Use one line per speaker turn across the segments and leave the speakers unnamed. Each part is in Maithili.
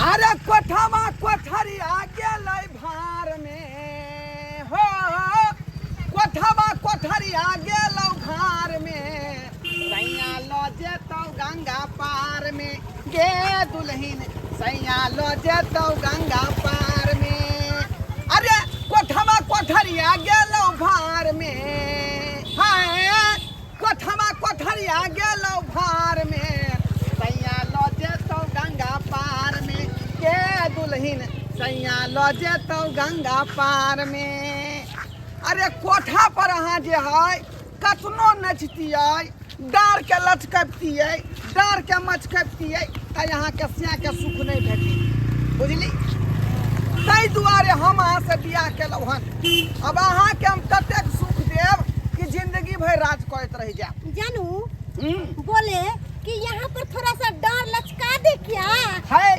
अरे कोठवा कोठरिया गेलै भार में हो, कोठवा कोठरिया गेलौ भार में, सैया ल जेतौ गंगा पार में गे दुल्हिन, सैया ल जेतौ गंगा पार में। अरे कोठवा कोठरिया गेलौ भार में, हाय कोठवा कोठरिया गेलौ भार में, सैया ल जेतौ गंगा पार में के दुल्हिन, सैया ल जेतौ गंगा पार में। अरे कोठा पर अहाँ जे है कतनो नचतियै, डाँर के लचकबतियै, डाँर के मचकबतियै, तऽ अहाँके सियाके सुख नहि भेटी, बुझली? ताहि दुआरे हम अहाँसँ बियाह केलहुँ हन। अब अहाँके हम ततेक सुख देब कि जिंदगी भरि राज करैत रहि जायब।
जानू बोले कि यहाँ पर थोड़ा सा डार लचका दे क्या?
है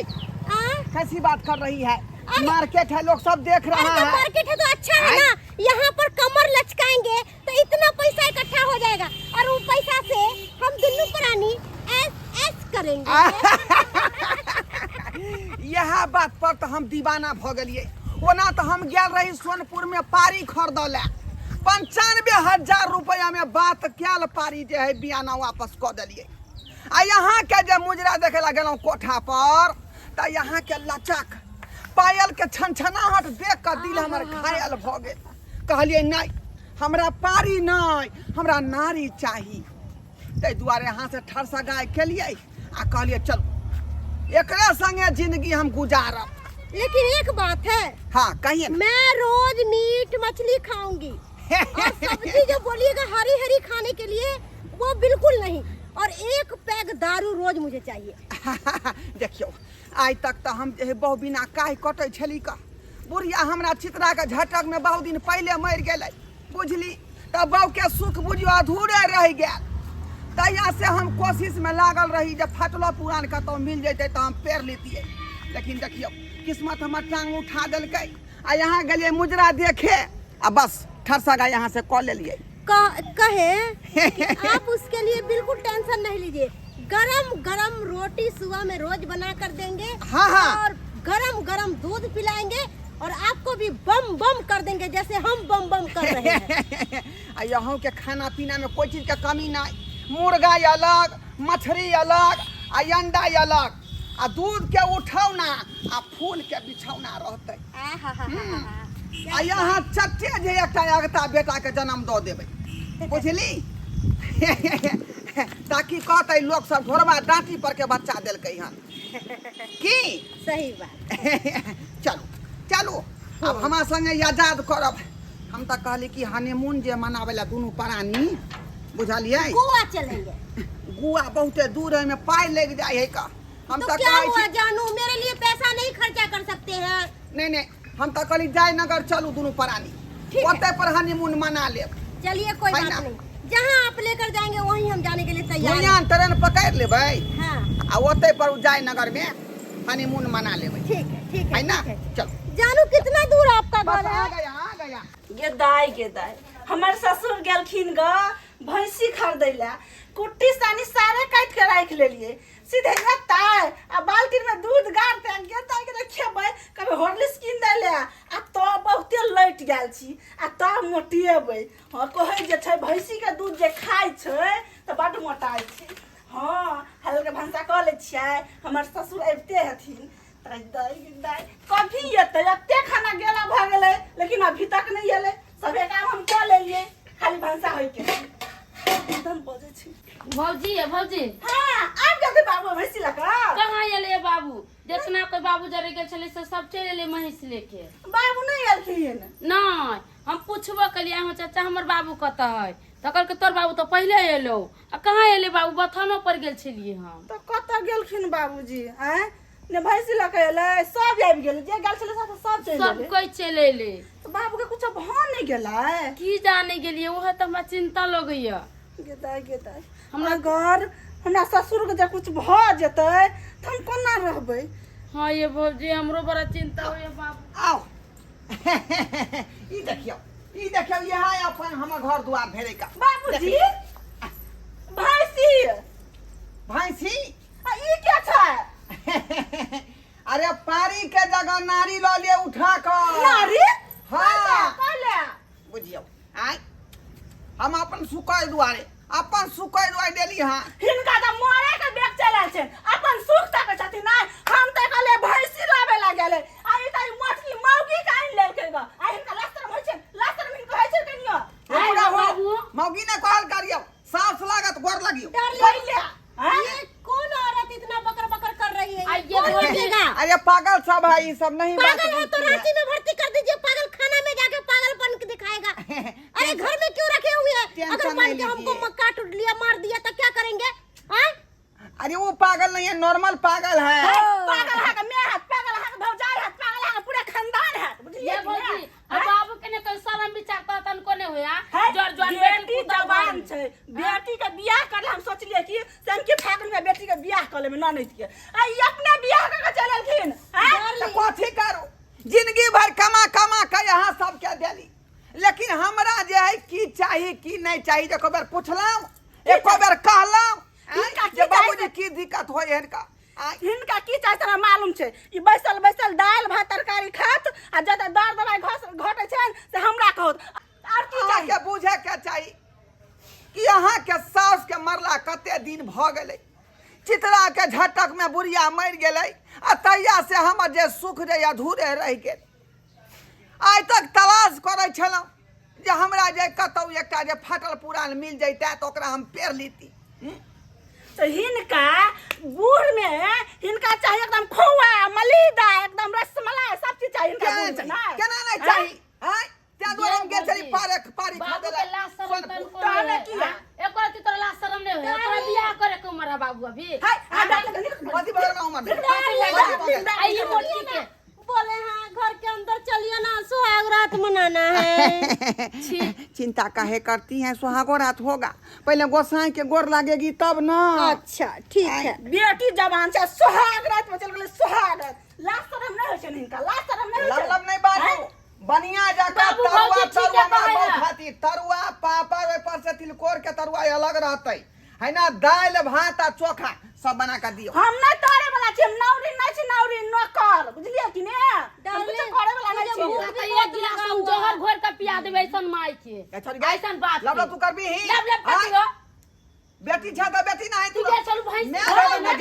आ?
कैसी बात कर रही है?
अरे-
मार्केट है, लोग सब देख रहा
अरे तो
है।
मार्केट है तो अच्छा है ना, यहाँ पर कमर लचकाएंगे तो इतना पैसा इकट्ठा हो जाएगा और वो पैसा से हम दोनों प्राणी ऐस ऐस करेंगे।
इएह बात पर तऽ हम दीवाना भऽ गेलियै। ओना तऽ हम गेल रही सोनपुर में पारी खरीदऽ लए, 95,000 रुपया में बात कयल पारी जे है बियाना वापस कऽ देलियै। आ यहाँ के जे मुजरा देखे ला गेलहुँ कोठा पर, तऽ यहाँ के लचक पायल के छनछनाहट देख कऽ दिल हमर घायल भऽ गेल। कहलियै नहि, हमरा पारी नहि, हमरा नारी चाही। ताहि दुआरे अहाँ से ठरसा गाय केलियै आ कहलियै चलू एकरे संगे जिंदगी हम गुजारब।
लेकिन एक बात है।
हाँ कहिए ना।
मैं रोज मीट मछली खाऊंगी और सब्जी जो बोलिएगा हरी हरी खाने के लिए वो बिल्कुल नहीं, और एक पैग दारू रोज मुझे चाहिए।
देखियो आइ तक तऽ हम जे है बहु बिना काहि कटै छली का, बुढ़िया हमरा चितरा के झटक में बहुत दिन पहले मरि गेलै, बुझली? तऽ बहु के सुख बुझियो अधूरे रहि गेल। तहिया से हम कोशिश में लागल रही जे फटलो पुरान कतौ मिल जैते तऽ हम पेर लेतियै, लेकिन देखियौ किस्मत हमर टांग उठा देलकै आ यहाँ गेलियै मुजरा देखे आ बस ठरसा गाय यहाँ से कऽ लेलियै।
कहे कि आप उसके लिए बिल्कुल टेंशन नहीं लीजिए, गरम गरम रोटी सुबह में रोज बना कर देंगे।
हाँ, हाँ।
और गरम गरम दूध पिलाएंगे और आपको भी बम बम कर देंगे जैसे हम बम बम कर रहे हैं।
आ यहाँ के खाना पीना में कोई चीज के कमी नहीं, मुर्गा अलग, मछली अलग आ अंडा अलग, आ दूध के उठौना आ फूल के बिछौना रहते। आ यहाँ चट्टे जे एकटा अगता बेटा के जन्म दऽ देबै, बुझली? ताकि कहतै लोक सब ढोरबा डाँटी पर के बच्चा देलकै हन की।
सही बात।
चलू चलू अब हमरा संगे आजाद करब। हम तऽ कहली कि हनीमून जे मनाबै ला दुनू प्राणी, बुझलियै?
गोवा चलेंगे।
गोवा बहुते दूर है, में पाइ लागि जाइ है का। हम
तो
तऽ
क्या
कहै
हुआ
छी
जानू, मेरे लिए पैसा नहीं खर्चा कर सकते हैं?
नहीं नहीं, हम तऽ कहली जयनगर चलू दुनू प्राणी,
ठीक है।
ओतै पर हनीमून मना लेब।
चलिए कोई
है
बात
ना?
नहीं, जहाँ आप लेकर जाएंगे वहीं हम जाने के लिए तैयार हैं।
भुइयान ट्रेन पकड़ि लेबै
हाँ।
आ ओतै पर जयनगर में हनीमून मना लेबै।
ठीक है, ठीक है,
है ना?
ठीक है।
चलो।
जानू कितना दूर आपका
बस
घर
आ
है?
गया, आ गया।
गे दाय, गे दाय, हमर ससुर गेलखिन ग भैंसी खरीदै लए, कुट्टी सानी सारे काटि के राखि लेलियै, सीधे एतै आ बाल्टीन में दूध गारतै, गे दाय के खेबै, कभी हॉर्लिक्स कीन दै लए आ तब बहुते लटि गेल छी आ तब मोटिएबै। हँ कहै जे छै भैंसी के दूध जे खाइ छै तऽ बड्ड मोटाइ छै। हँ हल्का भनसा कऽ लै छियै, हमर ससुर अबिते हथिन तऽ दाय दाय कभी एतै, एते खाना गेला भऽ गेलै लेकिन अभी तक नहि एलै, सभे काम हम कऽ लेलियै, खाली भनसा होइके एकदम बजै छै।
भौजी ये भौजी।
हाँ आबि गेल बाबू भैंसी लऽ कऽ।
कहाँ एलै बाबू? जितना कोई बाबू जरे गेल छलै से सब चलि एलै महींस लेके।
बाबू नहि एलखिन?
नहि, हम पुछबो केलियै अहाँ चाचा हमर बाबू कतऽ है, तऽ कहलकै तोर बाबू तऽ पहिले एलौ, आ कहाँ एलै बाबू? बथानो पर गेल छलियै हम।
तऽ कतऽ गेलखिन बाबूजी? आँय ने भैंसी लऽ कऽ एलै, सब आबि गेलै, जे गेल छलै सब सब चलि
सब
एलै।
कोई चलि एलै।
तऽ बाबूके कुछो भऽ नहि गेलै?
की जाने गेलियै, उहे तऽ हमरा चिंता लगैया।
गे दाइ, गे दाइ, हमरा घर हमरा ससुरके जे कुछ भऽ जेतै तऽ हम कोना रहबै?
हाँ ये भौजी हमरो बड़ा चिंता होइया बाबू।
आउ ई देखियौ, ई देखियौ, इएह अपन हमर घर दुआर भेलै का।
बाबूजी भैंसी,
भैंसी
आ ई के छै?
अरे पारी के जगह नारी लऽ लिए उठा कऽ।
नारी?
हाँ।
कहले
बुझियौ, आय हम अपन सुखै दुआरे, अपन सुखै दुआरे देली। हाँ,
हिनका तऽ मरे के बेग चलल छै, अपन सुख तकै छथिन। नहि, हम तऽ कहलियै भैंसी लाबे ला गेलै, आ ई तऽ ई मोटकी मौगी के आनि लेलकै ग। आ हिनका लाज शरम होइ छै? लाज शरम हिनका होइ छै कनियो?
आय
पूरा हो
बाबू।
मौगी ने कहल करियौ, सास लागत, गोर लगियौ।
डार्लिंग,
पहिले आँय?
ये कौन औरत इतना बकर बकर कर रही है?
आइए
कौन
भौजी।
बकेगा?
अरे पागल सब है ई सब, नहीं बात
पागल है तो
बुझती है।
रांची में भर्ती कर दीजिए, पागल खाना में जाके पागलपन दिखाएगा। अरे घर में क्यों रखे हुए हैं?
टेंशन
अगर मान
नहीं
के हमको
लीजिए।
काट लिया, मार दिया तो क्या करेंगे? हाँ?
अरे वो पागल नहीं है, नॉर्मल पागल है।
है, पागल है के मैं है, पागल है के भौजाई है, पागल है के पूरा खानदान है, बुझलियै
ये
कि
भौजी
नहि?
आ बाबू के ने कोई शरम विचार तो तनको ने होया
है,
जर जवान बेटी
बेटी
पुतहु
जवान
घर में।
छै, बेटी के बियाह करला। हम सोचलियै कि से हम कि फागुन में बेटी के बियाह कर लेबै ननैद के, आ ई अपने बियाह कर के चल एलखिन। आँय?
तऽ कथी करू, जिंदगी भर कमा कमा के यहाँ सबके देली, लेकिन हमरा जे है की चाही की नहीं चाही, एको बेर पुछलहुँ, एको बेर कहलहुँ
हिनका की
जे बाबूजी
चाही?
की दिक्कत होय हिनका? आँय?
हिनका की चाही से हमरा मालूम छै। ई बैसल बैसल दालि भात तरकारी खात, आ जतऽ दर दवाइ घस घटै छनि से हमरा कहत। आर की चाही?
अहाँके बुझे के चाही कि अहाँके साउस के मरला कते दिन भऽ गेलै। चितरा के झटक में बुढ़िया मरि गेलै, आ तहिया से हमर जे सुख जे अधूरे रहि गेल। आइ तक तलाश करै छलहुँ जे हमरा जे कतहु एकटा जे फाटल पुरान मिल जैते तऽ ओकरा हम पेर लीती।
तऽ हिनका बूढ़ में हिनका चाही एकदम खोआ मलीदा, एकदम रसमलाई, सब चीज चाही हिनका
केना
बूढ़ में।
चाही?
नहि?
केना नहि चाही? आँय, ताहि दुआरे हम गेल छली पारे पारी
बाबू
खरीदै
के
लए।
लाज शरम
सोनपुर।
तनको
तहने
नहीं
किया?
है। एको रत्ती तोरा लाज शरम नहीं होय? तोरा बियाह करे के उम्र है बाबू अभी?
हाय, आ डाल के निकल।
कथी बगल में उमर?
कथी बगल? आइए मोटकी के
बोले हाँ, घर के अंदर चलिए ना, सुहाग रात मनाना है।
चिंता काहे करती हैं, सुहागो रात होगा, पहले गोसाई के गोर लागेगी तब ना।
अच्छा ठीक है।
बेटी जवान छै, सोहाग रात में चल गेलै। सोहाग रात, लाज शरम नहि होइ छनि हिनका? लाज शरम नहि होइ
लब
छनि?
लब नहीं बाजू, बढ़िया जकाँ
बाबू,
तरुआ
भौजी ठीके
तरुआ
कहै
बहुत
है।
खातिर तरुआ पापड़, ओहि पर से तिलकोर के तरुआ अलग रहतै है ना, दालि भात आ चोखा सब बना के दियौ।
हम नहि तोरे वाला छी, हम नौरी नहि छी, नौरी नौकर, बुझलियै कि ने? हम कुछो करे वाला नहि छी।
तोरा तऽ एक गिलास हम जहर घोर के पिया देबै ऐसन माय के।
ए छोड़ी गई।
ऐसन बात
लब
के।
लब तू करबी ही।
लब लब
आँय?
करती हो।
बेटी छ तऽ बेटी ना है
तू जे चलू भैंस
मैं
खरीद
भेलौ,
ले,
मैं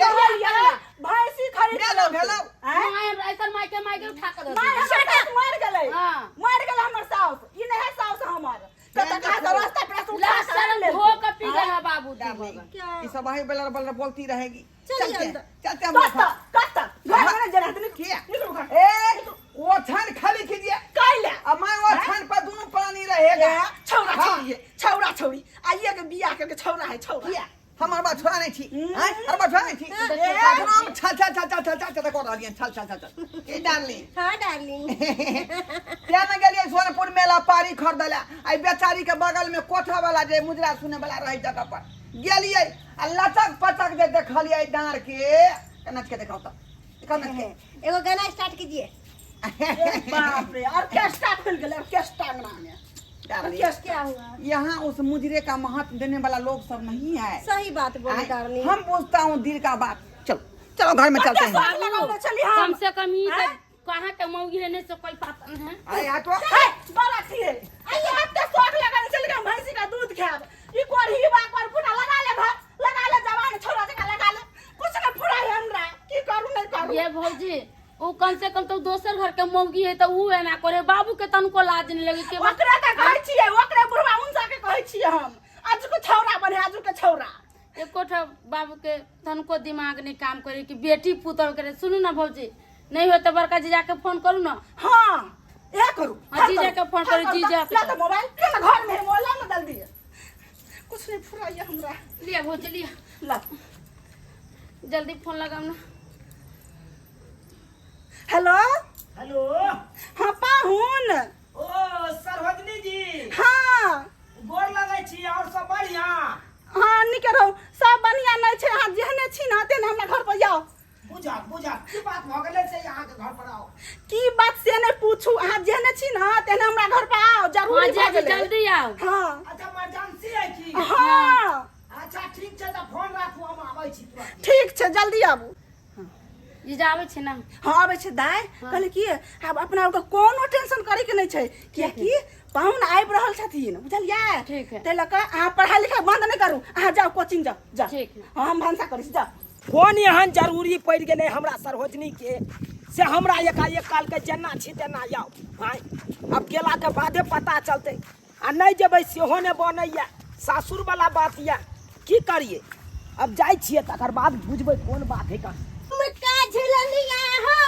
मैं
भैंसी खरीद
मैं लब भेलौ।
आँय?
माय हमरा ऐसन माय के, माय के उठा के दऽ
माय
दियौ।
हमर साउस मरि गेलै।
हाँ।
मरि गेलै हमर साउस, ई नहि है साउस हमर, कतऽ कहाँ से रास्ता पर से उठा
लाज
के
शरम
आनि लेलकै।
धो के पी गेल है बाबू तू
डार्लिंग,
भगवान।
ई सब वही बलर बलर बोलती रहेगी।
चलिए
चलते
अंदर।
चलते हम लोग।
कतऽ कतऽ घर में नहि जेना हेतै,
किया?
निकलू घर।
ए ओछान खाली कीजिए।
कैला?
अब मैं ओछान पर दोनों प्राणी रहेगा।
ए, छौरा
हाँ।
छौरी है, छौरा छौरी आइए के बियाह करके, छौरा है छौरा।
किया, हमर बा छोड़ा नहीं छी? हैं, हमर बा छोड़ा नहीं छी? अखनो हम छल छल छल छल छल छल कर रहलियन, छल छल छल छल के डार्लिंग।
हाँ डार्लिंग।
तें ने गेलियै सोनपुर मेला पारी खरीदै लए। एहि बेचारी के बगल में कोठा वाला जे मुजरा सुने वाला रहै जगह पर गेलियै, आ लचक पचक जे देखलियै डाँर के, नच के देखाउ तऽ, देखाउ नच के।
एगो गाना स्टार्ट कीजिए।
ए बाप रे, ऑर्केस्ट्रा खुल गेलै, ऑर्केस्ट्रा अंगना में।
डार्लिंग,
क्या हुआ?
यहाँ उस मुजरे का महत्व देने वाला लोग सब नहीं है।
सही बात बोले
आए,
डार्लिंग।
हम पूछता हूँ दिल का बात। चलो चलो, घर में चलते हैं।
कते लगाउने छली हम?
कम से कम ई
आँय?
तऽ कहाँ के मौगी है, नहीं से कोई पता नहीं है।
अरे यहाँ तो
हे, बड़ा छियै। आइए एते शौक लगल छल कि हम भैंसी का दूध खायब। ई कोढ़ी बा कोर फुटा लगा ले, घर लगा ले, जवान छोरा जकाँ लगा ले। कुछ न फुराय हमरा, की करू नहि करू।
ये भौजी, उ कम से कम तो दोसर घर के मौगी है तो उ एना करे, बाबू के तनको लाज नहीं लगे के
ओकरे तऽ कहै छियै, ओकरे बुढ़वा उनसा के कहै छियै हम। आजुके छौरा बने, आजुके छौरा।
एको ठो बाबू के तनको दिमाग नहीं काम करे कि बेटी पुतहु करे। सुनू ना भौजी, नहीं हो तो बड़का जीजा के फोन करू ना।
हाँ, इएह करू।
हाँ, जीजा के फोन करू, जीजा के।
ला तऽ मोबाइल, के ना घर में है, मोबाइल ला ना जल्दी। कुछ नहीं फुराइए हमरा।
लिया भौजी लिया।
ला।
जल्दी फोन लगाओ ना।
हेलो।
हेलो।
हाँ पाहुन।
ओ सरोजनी जी।
हाँ।
गोर लगै छी, और सब बढ़िया?
हाँ नीके रहू, सब बढ़िया नहीं छै, अहाँ जेहने छी ना तेहने हमरा घर पर जाओ।
बुझा बुझा, की बात भऽ गेलै से अहाँके घर पर आउ?
की बात से नहीं पूछू, अहाँ जेहने छी ना तेहने हमरा घर पर आओ, जरूरी
हाँ
भऽ
जीजा जी
गेलै।
जल्दी आओ।
हाँ।
अच्छा, इमरजेंसी है की?
हाँ।
अच्छा ठीक छै, तऽ फोन राखू, हम आबै छी तुरंत।
ठीक छै, जल्दी आबू।
जीजा आबै छै ने?
हाँ, आबै छै दाय। कहले कि आब अपना आरके कोनो टेंशन करे के नहीं छै, कियाकि पाहुन आबि रहल छथिन, बुझलियै?
ठीक है।
ताहि लऽ कऽ अहाँ पढ़ाई लिखाई बंद नहि करू, अहाँ जाउ कोचिंग जाउ, जाउ।
ठीक है।
हाँ, हम भनसा करै छी, जाउ।
कोन एहन जरूरी पड़ि गेलै हमरा सरोजनी के से हमरा एकाएक कहलकै जेना छी तेना आउ। आँय, आब गेलाके बादे पता चलतै, आ नहि जेबै सेहो नहि बनैए, सासुरवला बात यऽ, की करियै? आब जाइ छियै तकर बाद बुझबै कोन बात है। का
का झुलनिया हो,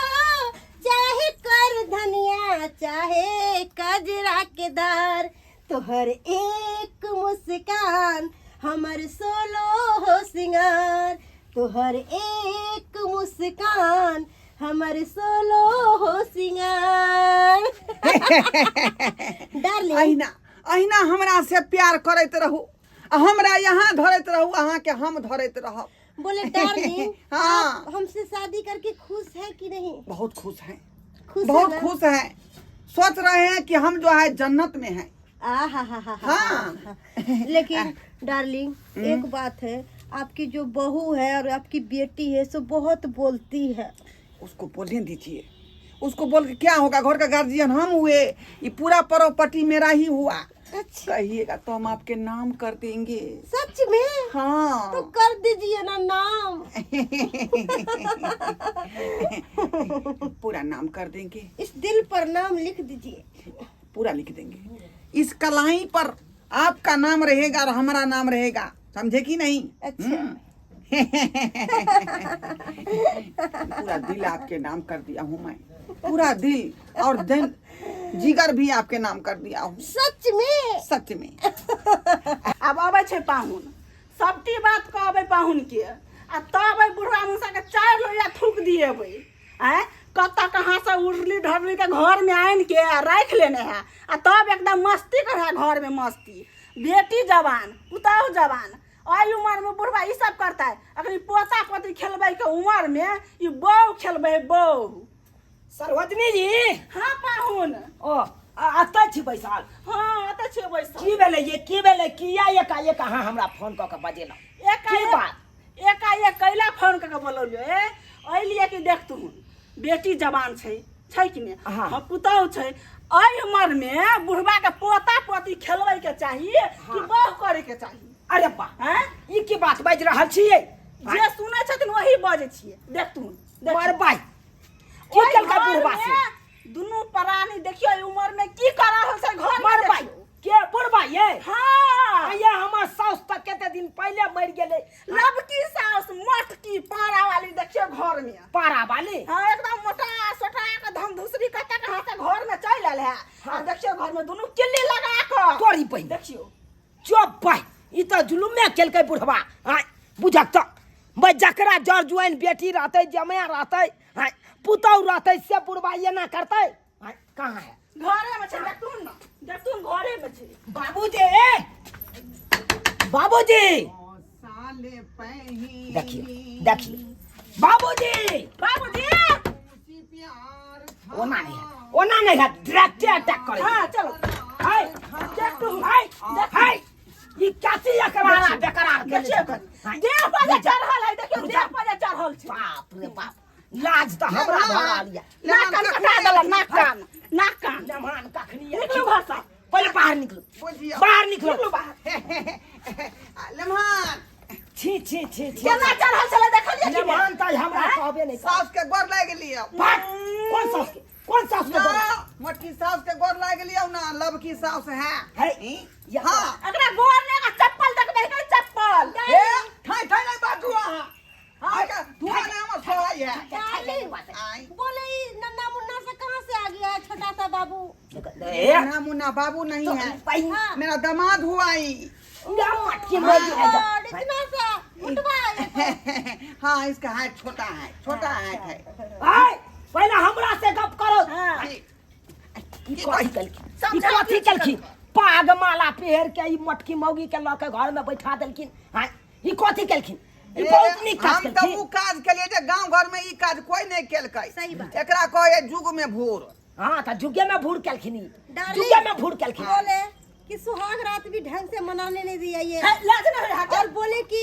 चाहे कर धनिया, चाहे कजरा के दार, तोहर एक मुस्कान हमर सोलो हो सिंगार, तोहर एक मुस्कान हमर सोलो हो सिंगार। डार्लिंग,
अहिना अहिना हमरा से प्यार करैत रहू आ हमरा यहाँ धरैत रहू, अहाँके हम धरैत रहब।
बोले डार्लिंग,
हाँ।
आप हमसे शादी करके खुश है कि नहीं?
बहुत खुश हैं।
खुश है
बहुत
ना?
खुश हैं, सोच रहे हैं कि हम जो है जन्नत में हैं।
आ हा हा हा।
हाँ।
लेकिन डार्लिंग, एक बात है, आपकी जो बहू है और आपकी बेटी है सो बहुत बोलती है।
उसको बोलने दीजिए, उसको बोल के क्या होगा? घर का गार्जियन हम हुए, ये पूरा प्रॉपर्टी मेरा ही हुआ।
अच्छा।
कहिएगा तो हम आपके नाम कर देंगे।
सच में?
हाँ।
तो कर दीजिए ना नाम।
पूरा नाम कर देंगे।
इस दिल पर नाम लिख दीजिए।
पूरा लिख देंगे, इस कलाई पर आपका नाम रहेगा और हमारा नाम रहेगा, समझे कि नहीं?
अच्छा।
पूरा दिल आपके नाम कर दिया हूँ मैं, पूरा दिल और दिल जिगर भी आपके नाम कर दिया हूँ।
सच में?
सच में।
आब अबै छै पाहुन, सबटी बात कहबै पाहुन के, आ तब एहि बुढ़वा मुसा के 4 लोहिया थूक दिएबै। आँय, कतऽ कहाँ से उड़ली ढरली के घर में आनि के आ राखि लेने है, आ तब एकदम मस्ती कर है घर में मस्ती। बेटी जवान, पुतहु जवान, एहि उमर में बुढ़वा ई सब करता है। अखनी पोता पोती खेलबै के उमर में ई बहू खेलबै है बहू।
सरोजनी जी।
हाँ पाहुन।
ओ एतऽ छी बैसल?
हाँ, एतऽ छियै बैसल।
की भेलै ये, की भेलै? किया एकाएक अहाँ हमरा फोन कऽ के बजेलहुँ? की
एकाएक
बात?
एकाएक कैला फोन कऽ के बोलौलियो? ए एहि लिए कि देख तू, बेटी जवान छै, छै कि नहि?
हाँ।
हाँ, पुतहु छै, एहि उमर में बुढ़वा के पोता पोती खेलबै के चाही कि बहू करे के चाही?
अरे वाह,
आँय?
ई की बात बाजि रहल छियै?
जे सुनै छथिन वही बजै छियै। देख तू, देख।
मर बाइ, की
ओहि
केलकै
घर
बुढ़वा से?
में दुनू प्राणी देखियौ एहि उमर में की कर रहल छै घर में।
मर बाइ,
देखियौ।
के बुढ़वा ये?
हाँ।
ये हमर साउस तऽ कते दिन पहिले मरि गेलै।
लबकी साउस, मोटकी पारा वाली, देखियौ घर में।
पारा वाली?
हाँ, एकदम मोटा सोटा के धमधुसरी कते कहाँ से घर में चलि आयल है। आ देखियौ घर में दुनू किल्ली लगा कऽ।
तोरी बहिन।
देखियौ।
चुप भाई, ई तऽ जुलुमे केलकै बुढ़वा। आँय बुझक तऽ भाई, जकरा जर जुआइन बेटी रहतै, जमाया रहतै, आँय पुतहु रहतै, से बुढ़वा एना करतै? आँय कहाँ है?
घरे में छै, देखथुन न, देखथुन घरे में छै।
बाबूजी, बाबूजी,
साले पहिनी
देखियो देखियो बाबूजी।
बाबूजी।
प्यार
ओना नहीं है, ओना नहीं है, डायरेक्टे अटैक करे।
हाँ चलो।
हाय
देखथुन।
हाय हाय, ई कैसी एकरारा बेकरार के
देखियौ कनी। देह पर जे चढ़ल है, देखियौ देह पर जे चढ़ल छै।
बाप रे बाप, लाज तऽ हमरा भऽ रहल यऽ।
नाक कान कटा देलक, नाक कान, नाक कान।
मेहमान कखनी
निकलू घर से।
पहिले बाहर निकलू।
बुझियौ।
बाहर निकलू।
निकलू बाहर।
लेमहान,
छी छी छी छी।
केना चढ़ल छलै देखलियै कि नहि?
मेहमान तऽ हमरा कहबे नहि कर।
सास के गोर लागि लियौ।
भाग, कोन सास के, कोन सास के गोर?
ना, मोटकी सास के गोर लागि लियौ ना, लबकी सास है।
है।
हाँ।
एकरा गोर ने चप्पल देखबै है, चप्पल।
हे, ठाई ठाई नहीं बाजू अहाँ। हाँ, धुआं नहीं हमर सोहाई है।
डार्लिंग,
आई।
बोले ई नन्ना मुन्ना से कहाँ से आ गया है छोटा सा बाबू?
ए,
मुन्ना मुन्ना बाबू नहीं है,
हाँ।
मेरा दामाद हुआ ही।
मटकी मौगी है जा।
और इतना सा मुटवा है ये तो।
हाँ, इसका हाथ छोटा है, छोटा हाथ है।
आय पहिले हमरा से गप करो।
हाँ।
ई कथी केलखिन? ई कथी केलखिन? पाग माला पहिर के ई मटकी मौगी के लऽ के घर में बैठा देलखिन। आँय, ई कथी केलखिन? ई बहुत नीक काज
हम तऽ
केलखिन।
उ काज केलियै जे गांव घर में ई काज कोई नहीं केलकै।
सही बात।
एकरा कहै युग में भूर।
हाँ, तऽ जुगे में भूर केलखिन ई।
डार्लिंग,
जुगे में भूर केलखिन।
बोले कि सुहाग रात भी ढंग से मनाने नहीं दिया ये।
है, लाज नहीं है।
और बोले कि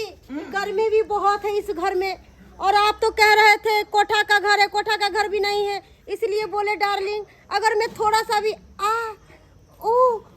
गर्मी भी बहुत है इस घर में, और आप तो कह रहे थे कोठा का घर है, कोठा का घर भी नहीं है, इसलिए बोले डार्लिंग अगर मैं थोड़ा सा भी आ ओ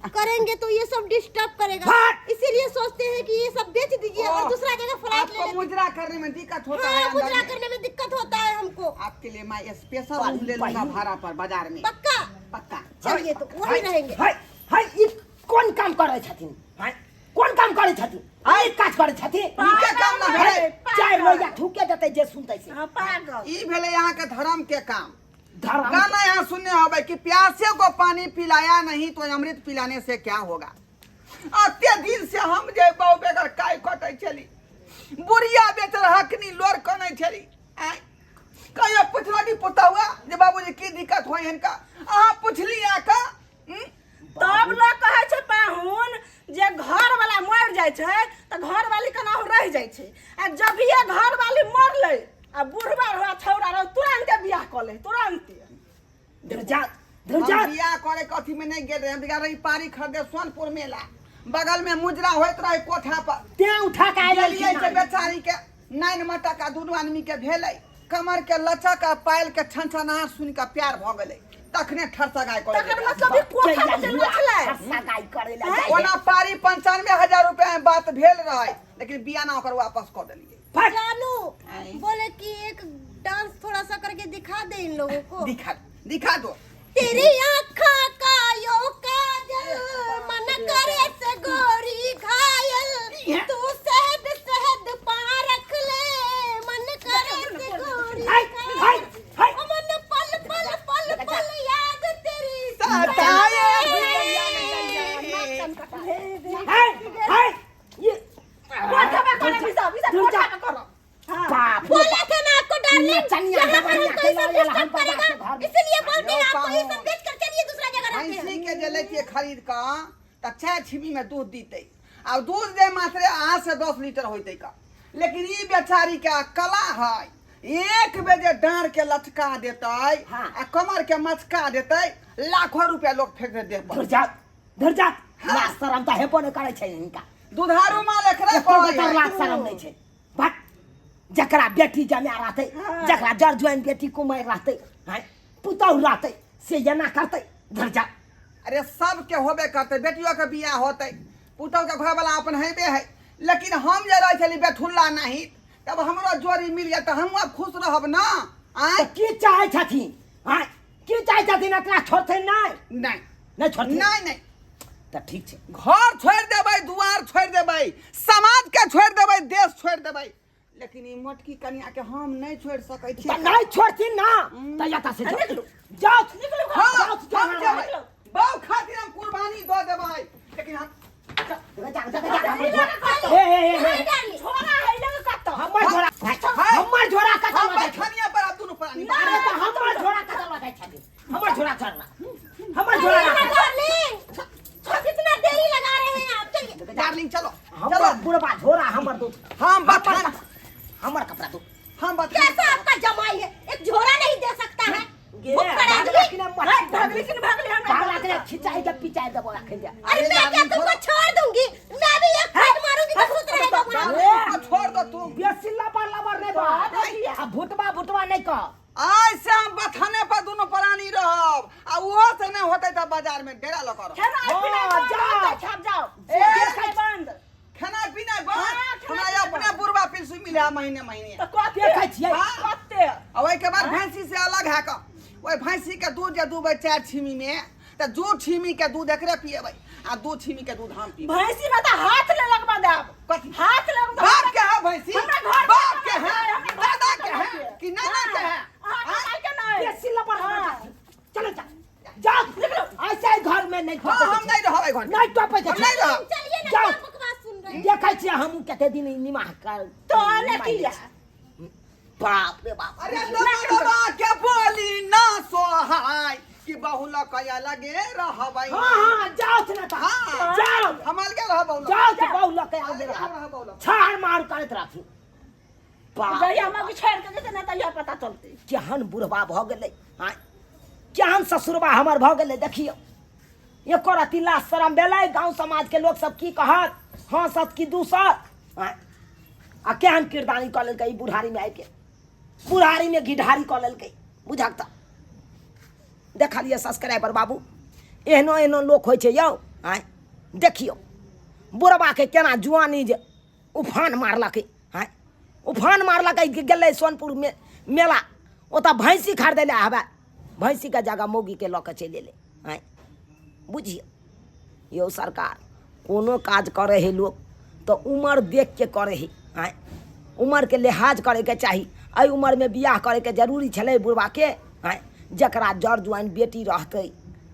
करेंगे तो ये सब डिस्टर्ब करेगा,
भाग!
इसीलिए सोचते हैं कि ये सब बेच दीजिए और
ओह,
दूसरा जगह फ्लैट ले
आपको
लेते।
मुजरा करने में दिक्कत होता है
हाँ,
अंदर
मुजरा
में।
करने में दिक्कत होता है हमको।
आपके लिए मैं स्पेशल रूम ले लूंगा भाड़ा पर बाजार में।
पक्का?
पक्का।
चलिए तो वही रहेंगे।
हाय हाय, ई कोन काम करै छथिन? हाय, कोन काम करै छथिन? आई काज करै छथिन?
इनके काम ना भेलै।
चारि लोहिया थूके देतै जे सुनतै से।
हाँ, पागल।
ई भेलै यहाँ के धर्म के काम।
धर्म
गाना यहाँ सुनने होबै कि प्यासे को पानी पिलाया नहीं तो अमृत पिलाने से क्या होगा। अते दिन से हम जे बहु बेगर काय कटै छली, बुढ़िया बेचल हकनी लोर कनै छली। आँय, कहियो पुछलनी पुतहुआ जे बाबूजी की दिक्कत होइ हिनका? अहाँ पुछली आका?
तब लोग कहै छै पाहुन जे घर वाला मर जाइ छै तऽ घर वाली केनाहु रहि जाइ छै, आ जभिये घर वाली मरलै आ बुढ़बा रह छौड़ा रह तुरन्ते बियाह कऽ लै तुरन्ते।
धुरजा
हम
धुरजा
बियाह करे के अथी में नहीं गेल रहे, हम गेल रही पारी खरीदे सोनपुर मेला, बगल में मुजरा होइत रहे कोठा पर,
तें उठा के आयल
गेलियै से बेचारी के नाइन मटका दुनू आदमी के भेलै, कमर के लचक आ पायल के छनछनाहट सुनि कऽ प्यार भऽ गेलै, तखने ठरसगाइ करै
तकर मतलब ई कोठा में चलि गेल छलै।
सगाई करे ला जाइ।
ओना पारी 95,000 रुपया में बात भेल रहे, लेकिन बियाना ओकर वापस कऽ देलियै।
फट।
जानू
आई।
बोले कि एक डांस थोड़ा सा करके दिखा दे इन लोगों को।
दिखा दिखा दो।
तेरी आँखा का यो काजल मन करे से गोरी घायल, तू शहद शहद पा रख ले मन करे से गोरी
हाय हाय हाय,
घायल, मन पल पल पल पल याद तेरी
सताए।
हाय हाय, ये
कोठा में करे भी सब, ई सब
धुरजा।
कोठा में करो। हाँ।
बाप रे
बोला था ना आपको डार्लिंग,
नचनिया
यहाँ पर
दबनिया
हमको ये सब
के लायल
डिस्टर्ब
हम बाबा के
करेगा,
घर में।
इसलिए बोलते हैं आपको ये
पाहुन।
सब बेच कर चलिए दूसरा जगह रहते हैं।
भैंसी के जे लैतियै खरीद कऽ तऽ 4 छिमी में दूध दीतै, आ दूध जे मात्रे 8 से 10 लीटर होइतै का, लेकिन ई बेचारी के कला है, एक बेर जे डाँड़ के लचका देतै
हाँ।
आ कमर के मचका देतै, लाखों रुपया लोग फेंक दे देह पर।
धुरजा धुरजा, लाज शरम तऽ हेबो नहि करै छै हिनका।
दुधारू माल एकरा
एको
कहै
गोटा
है।
लाज शरम नहि छै। बट जकरा बेटी जमाय रहतै, जकरा जर जुआइन बेटी कुमारि रहतै, हैं, पुतहु रहतै, से एना करतै? धुरजा।
अरे सबके होबे करतै, बेटियो के बियाह होतै, पुतहु के घर वाला अपन हेबे है, लेकिन हम जे रहै छली बेठुल्ला नहीं, तब हमरो जोड़ी मिल गेल तऽ हमहूँ आब खुश रहब ना। आँय,
तऽ की चाहै छथिन? आँय, की चाहै छथिन? एकरा छोड़थिन नहि?
नहि।
नहि छोड़थिन?
नहि नहि।
तऽ ठीक छै,
घर छोड़ि देबै, दुआर छोड़ि देबै, समाज के छोड़ि देबै, देश छोड़ि देबै, लेकिन ई मोटकी कनिया के हम नहि छोड़ि सकै छी।
तऽ नहि छोड़थिन ना तऽ एतऽ से जाउ।
निकलू।
जाउ।
निकलू घर।
हाँ,
जाउ,
हम
जाउ,
जेबै, बाउ खातिर हम कुर्बानी दऽ देबै, लेकिन हम
जा, जा, जा, जा, ए, ए, ए, ए,
डार्लिंग
छोड़ा है लग कतौ।
हमर झोरा, हमर झोरा कतऽ
हम
लऽ जाइ छै?
बथनिया पर आब दुनू प्राणी।
अरे तऽ हमर झोरा कतऽ लऽ जाइ छथिन? हमर झोरा चल, हमर झोरा राख।
डार्लिंग कितना देरी लगा रहे हैं आप, चलिए।
डार्लिंग चलो।
हमर
चलो।
बुढ़बा झोरा हमर दो।
हम बथन
हमर कपड़ा दो।
हम बथन।
कैसा आपका जमाई है, एक झोरा नहीं दे सकता है।
गे,
भुक्कड़
भागला
आदमी।
कि ना मर-
भाग भागली कि भागली हमरा।
भागला के खिंचाई के पिचाई देबो अखन जा।
अरे मैं क्या तुमको छोड़ दूंगी? मैं भी एक फट मारूंगी तो खुद रहेगा वहाँ।
ए,
को छोड़ दो तुम।
बेसी लबर लबर नहि बात आ भुटबा भुटबा नहि कह।
आइ से हम बथने पर दुनू प्राणी रहब, आ ओहो से नहि होतै तऽ बाजार में डेरा लऽ कऽ रहब।
खेनाइ
हाँ,
पिनाइ बंद
जाओ।
होतै, खाब जाओ।
ए,
खेनाइ बंद।
खेनाइ पिनाइ बंद।
हाँ, खेनाइ
हमरा
पिनाइ
अपने
बंद।
बुढ़बा पिलसू मिले है महीने महीने।
तऽ कते?
देखै छियै।
हाँ।
कते?
आ ओहिके बाद भैंसी से अलग है कऽ, ओहि भैंसी के दूध जे दूबै 4 छिमी में, तऽ 2 छिमी के दूध एकरे पिएबै आ 2 छिमी के दूध हम पीबै।
भैंसी में तऽ हाथ ले लगबा देब।
कथी?
हाथ लगबा।
बाप के है भैंसी?
हमरा घर में
बाप के है,
हमरा घर
दादा
में
के है कि नाना के है?
अहाँ के माय के नहि।
बेसी लबर लबर बात। चलो जा, जाओ, निकलो। ऐसे ही घर में नहीं
हाँ, हम नहीं रहबै घर में।
नहीं टपै के
हम नहीं रहब।
चलिए ना,
जाओ।
क्या बकवास सुन रहे हैं?
देखै छियै हमहूँ कते दिन निमाह कर
तो ने किया?
बाप रे बाप।
अरे दबा के बोली ना सोहाय कि बहु लकया लगे रहबै।
हाँ हाँ, जाओ ना तऽ।
हाँ।
जाओ।
हम अलगे रहब बहु लग।
जाओ तऽ बहु लऽ के अलगे
अलगे
रहब।
रहब बहु लग।
छाड़ मार करैत रहथिन। बाप
जहिया हमरा छोड़ि के जेतै ने तहिया पता चलतै।
केहन बुढ़बा भऽ गेलै, आँय, केहन ससुरबा हमर भऽ गेलै। देखियौ एको रत्ती लाज शरम भेलै? गाँव समाजके लोक सब की कहत, हँसत कि दूसत? आँय, आ केहन किरदानी कऽ लेलकै ई बुढ़ारीमे आबिके। बुढ़ारीमे घिढारी कऽ लेलकै। बुझक तऽ देखलियै सब्सक्राइबर बाबू, एहनो एहनो लोक होइ छै यौ। आँय देखियौ बुढ़बाके केना जुआनी जे उफान मारलकै। आँय उफान मारलकै, गेलै सोनपुर मेला, ओतऽ भैंसी खरीदै लए हवे भैंसीके जगह मौगीके लऽ कऽ चलि एलै। आँय बुझियौ यौ सरकार, कोनो काज करै हइ लोक तऽ उमर देखके करै हइ। आँय उमरके लिहाज करैके चाही। एहि उमरमे बियाह करैके जरूरी छलै बुढ़बाके? आँय जकरा जर जुआइन बेटी रहतै,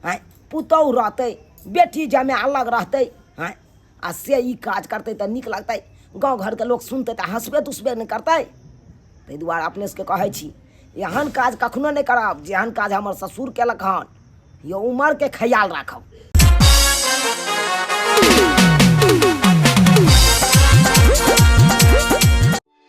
आँय पुतहु रहतै, बेटी जमाए अलग रहतै, आँय आ से ई काज करतै तऽ नीक लगतै? गाँव घरके लोक सुनतै तऽ हँसबे दुसबे नहि करतै? ताहि दुआरे अपने सबके कहै छी, एहन काज कखनो नहि करब जेहन काज हमर ससुर केलक हन। यौ उमरके ख्याल राखब।